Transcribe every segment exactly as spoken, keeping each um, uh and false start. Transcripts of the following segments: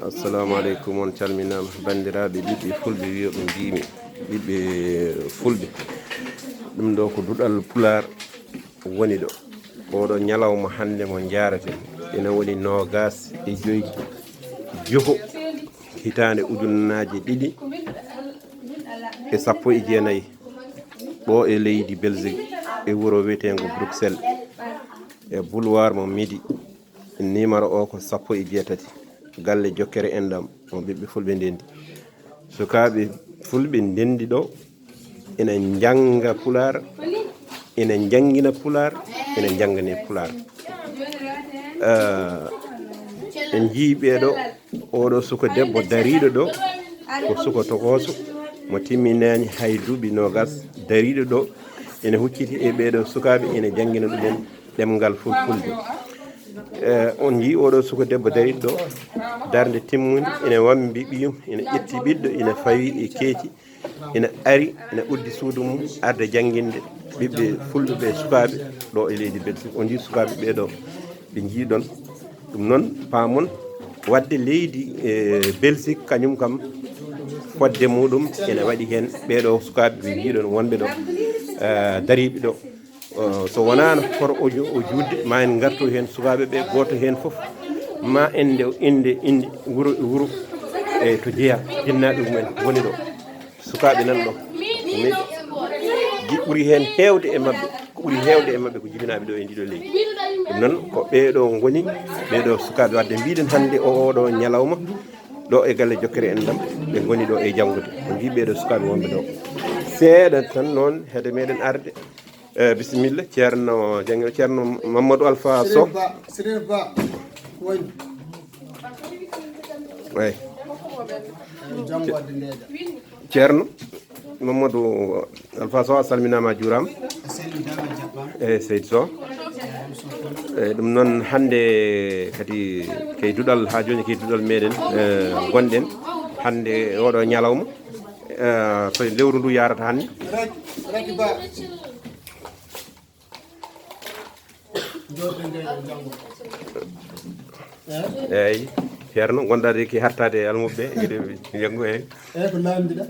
Assalamu aleykum, on calminaama, banndiraaɓe ɓiɓɓe fulɓe, wiyo ɓe mbiimi ɓiɓɓe fulɓe. Ɗum ɗo ko duɗal pulaar woni ɗo. Oɗo ñalawma hannde mo njaaraten ina woni noogaas e joy juho hitaande ujunnaaje ɗiɗi e sappo e jeenayi, ɗo e leydi Belgique, e wuro wiyeteengo Bruxelles, e boulevard mo Midi. Numéro o ko sappo e jeetati. Galle jokkere enɗam, mo ɓiɓɓe fulɓe ndendi. Sukaaɓe fulɓe ndendi ɗo, ina njannga pulaar, ina njanngina pulaar, ina njanngane pulaar. Eh, en njii ɓeeɗo, oɗo suka debbo dariiɗo ɗo, ko suka tokooso, mo timminaani hay duuɓi noogas, dariiɗo ɗo, ina hucciti e ɓeeɗo sukaaɓe, ina janngina ɗumen ɗemngal fulfulde. Eh, on njii oɗo suka debbo dariiɗo ɗo, darnde timmunde, ina wambi ɓiyum, ina ƴetti ɓiɗɗo, ina fawi e keeci, ina ari, ina uddi suudu mum, arde jannginde ɓiɓɓe fulɓe ɓe, sukaaɓe ɗo e leydi Belgique. On njii sukaaɓe ɓeeɗo, ɓe njiiɗon. Ɗum noon, paamon, wadde leydi, eh, Belgique, kañum kam, fodde muɗum ene waɗi heen. Ɓeeɗo sukaaɓe ɓe njiiɗon wonɓe ɗo, eh, dariiɓe ɗo, eh, so wonaano hoto o ju-, o juutde, ma en ngartu heen sukaaɓe ɓe, gooto heen fof, ma en nde innde, innde wuro e wuro, e to jeyaa, jinnaaɓe mumen ngoni ɗo. Sukaaɓe nan ɗo, mi-, ji-, ɓuri heen heewde e maɓɓe, ko ɓuri heewde e maɓɓe ko jibinaaɓe ɗo e ndiɗo leydi. Ɗum noon, ko ɓeeɗo ngoni, ɓeeɗo sukaaɓe, wadde mbiɗen hannde o, oɗo ñalawma, ɗo e galle jokkere enɗam, ɓe ngoni ɗo e janngude. On njii ɓeeɗo sukaaɓe wonɓe ɗo. Seeɗa tan noon, hede meɗen arde. Eh, bisimilla, Ceerno, janngo, Ceerno Mamadou Alpha Sow. Sirif Ba, Sirif Ba, woni. Eyi. Janngo wadde ndeeja. Ceerno Mamadou Alpha Sow, a salminaama, a juuraama. A salminaama, a jaɓɓaama. Eyi, Seydi Sow. Eyi, ɗum noon, hannde kadi kay duɗal, haa jooni kay duɗal meɗen, eh, ngonɗen hannde e oɗo ñalawma. Eh, so lewru ndu yarata hannde. Rek, rek ba. Jooɗde nde yo janngo. Eeyi, Ceerno, ngonɗaa de ki hartaade e almuɓɓe, eɗen janngo, eeyi. Eeyi, ko laamdiɗa?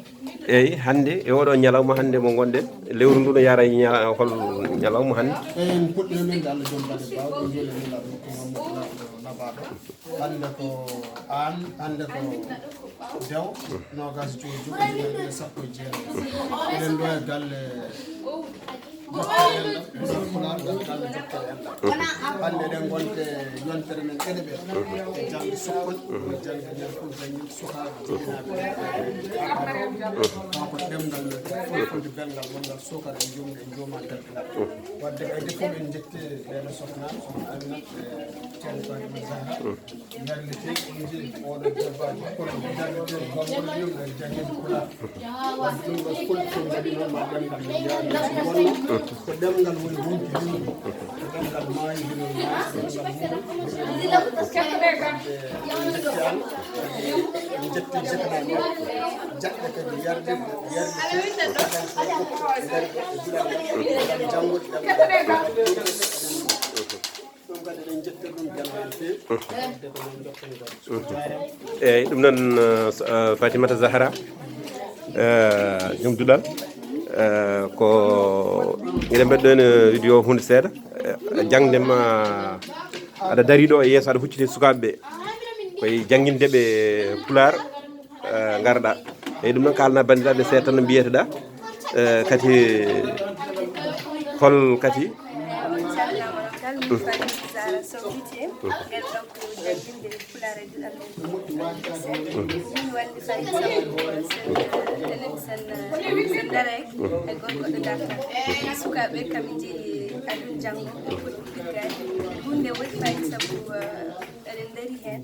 Eeyi, hannde, e oɗo ñalawma hannde mo ngonɗen, lewru ndu no yaara e ñala-, hol ñalawma hannde? Eeyi, en puɗɗii men de Allah joom baɗe baawɗe, en njuulii Nulaaɗo makko Muhammadu Laamɗo Nabaaɗo. Hannde ko aan, hannde ko Dew, noogaas e joy, ujunere ɗiɗi sappo e jeenayi. Eɗen ɗo e galle Jokkere enɗam, Pulaar, ngal galle jokkere enɗam. Hannde eɗen ngonte yontere men Eɗeɓe, e jannde sukkol, woni jannde men fulfulde, sukaaɓe, jibinaaɓe, kanko ɗemngal men, fulfulde belngal, wongal suukara e njuumri, e njuumaani belɗinal. Wadde kadi fof en njetti ɓeeɗo sohna, sohna Aminata, e ceerno Fatima Zahra. Darnde teeɗi, oɗo debbo, kono darnde teeɗi, gonɗo ɗum, e jangirde Pulaar. Wadde ɗum ɗo fof, so mbaɗi noon, ma ɗemngal men yaadu, so wonno ko ɗemngal woni wonki yimɓe, ko ɗemngal maayi, ɗemngal maayi, ko ɗemngal wuro, ɗemngal wuro. Wadde en njetti Allah, en njetti jokalante, jaɓɓe kadi yarde, yarde, nder, e duɗal, ngam janngude ɗemngal. Ɗum kadi eɗen njettira ɗum belɗe no feewi. Wadde ko noon ndokken ɗo. Eeyi, ɗum noon, eh, Fatimata Zahra, eh, joom duɗal, eh, ko eɗen mbaɗi ɗo heen, eh, vidéo huunde seeɗa, eh, jaŋde ma aɗa darii ɗo e yeeso, aɗa hucciti sukaaɓe ɓe, koye jannginde ɓe Pulaar. Eh, ngarɗa. Eyi, ɗum noon, kaalana banndiraaɓe seeɗa tan no mbiyeteɗaa. Eh, kadi, hol kadi? Salminaama kala, min Fatimata Zahra Sow wiyetee. Ngarɗen ko jannginde Pulaar e duɗal men. Min wonde Fatimata Zahra Sow, enen tan, eh, tan daraaki, hay gooto goɗɗo darata. Sukaaɓe kam, ɓe njeyi aduna janngo, ɓe poti ko liggade. Huunde woodi fayda sabu, eh, Eɗen ndarii heen.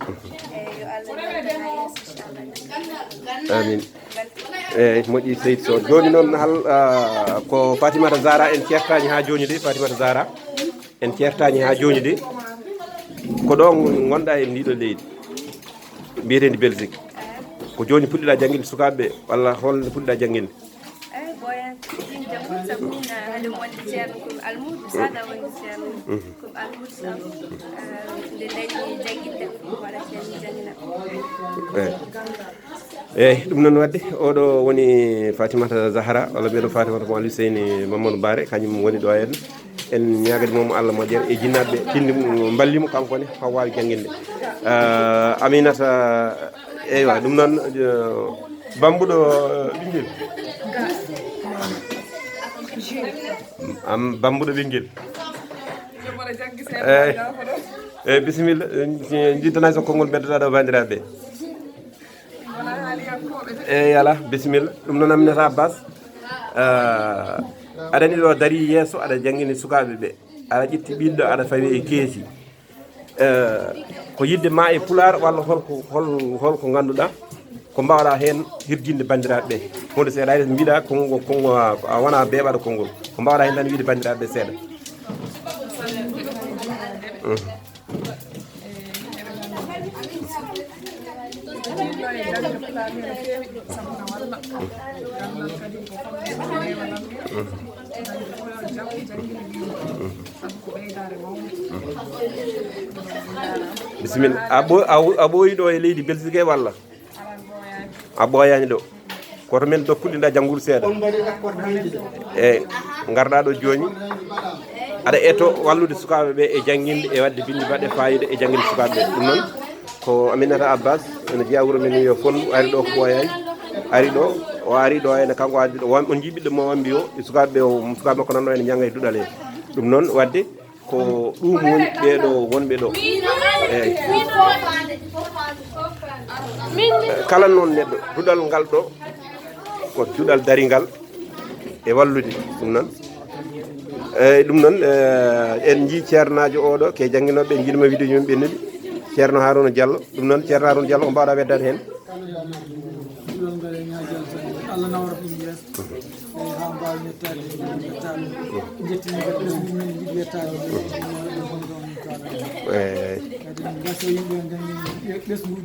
Eeyi, yo Allah yewtan haa yeeso, inchallah. Amin. Eeyi, moƴƴi, Seydi Sow. Jooni noon, hal, ah, ko Fatimata Zahra en ceertaani haa jooni de, Fatimata Zahra. En ceertaani haa jooni de. Ko ɗo ngonɗaa e ndiɗo leydi mbiyeteendi Belgique. Ko jooni puɗɗiɗaa jannginde sukaaɓe ɓe, walla hol nde puɗɗiɗaa jannginde? Eeyi, ɓooyaani. Min janngude, sabu min, ah, hade mi wonde ceerno, ko mi almuudo, saada wonde ceerno. Mhm. Ko mi almuudo, sabu, ah, nde dañi jannginde, mi waɗat heen jannde. Eyi. Eyi, ɗum noon waɗde, oɗo woni Fatimata Zahra, walla mbiyen Fatimata mo Aliou Seyni Mamadou Bare, kañum woni ɗo en. En ñaagani mo Allah moƴƴere e jinnaaɓe tindi mo, mballi mo kanko ne, haa waawi jannginde. Ah, Aminata, eywa, ɗum noon, eh, bambuɗo, eh, ɓinngel. Am bambuɗo ɓinngel. Eyi, eyi, bisimilla. En jiddanaaki so konngol beddoɗaa ɗo, banndiraaɓe. Eyi, alaa, bisimilla. Ɗum noon, Aminata Abbas. Ah, aɗa ni ɗo dari yeeso, aɗa janngini sukaaɓe ɓe. Aɗa ƴetti ɓiɗɗo, aɗa fawi e keesi. Eh, ko yiɗde ma e Pulaar, walla holko, hol, holko ngannduɗaa ko mbaawɗaa heen hirjinde banndiraaɓe ɓe? Huunde seeɗa, hay so mbiɗa konngol, konngol, a, a wona beeɓaɗo konngol. Ko mbaawɗaa heen tan wiide banndiraaɓe ɓe seeɗa? Mhm. Bisimilla. A ɓo-, a wo-, a ɓooyi ɗo e leydi Belgique walla? A ɓooyaani ɗo. Koto men dokkude nda janngude seeɗa. Eyi, ngarɗaa ɗo jooni. Aɗa eto wallude sukaaɓe ɓe e jannginde, e waɗde binndi baɗɗe faayiida e jannginde sukaaɓe ɓe. Ɗum noon, ko Aminata Abbas, ene jeyaa wuro men yo Fondu, ari ɗo ko ɓooyaani. Ari ɗo, o ari ɗo, ene kanko addi ɗo. Wan-, on njii ɓiɗɗo mo wambi o, e sukaaɓe ɓe o, sukaaɓe makko nan ɗo ene njannga e duɗal he. Ɗum noon, waɗde ko ɗum woni ɓeeɗo wonɓe ɗo. Eyi. Kala noon neɗɗo, duɗal ngal ɗo, ko duɗal daringal e wallude. Ɗum noon, eyi, ɗum noon, eh, en njii ceernaajo oɗo, ke jannginooɓe, en njiɗma wiide yimɓe ɓennude. Ceerno Harouna Diallo, ɗum noon, Ceerno Harouna Diallo, ko mbaawɗaa weddaade heen? Kala yo Allah, yo Allah ngal e ñaagal tan, Allah nawra ɗum yeeso. Eyi, haa mbaawa yettaade, yettaade. Njettini ko ɓesngu men, yiɗi yettaade. Eyi. Kadi min gasa yimɓe ɓe nganndi ɓesngu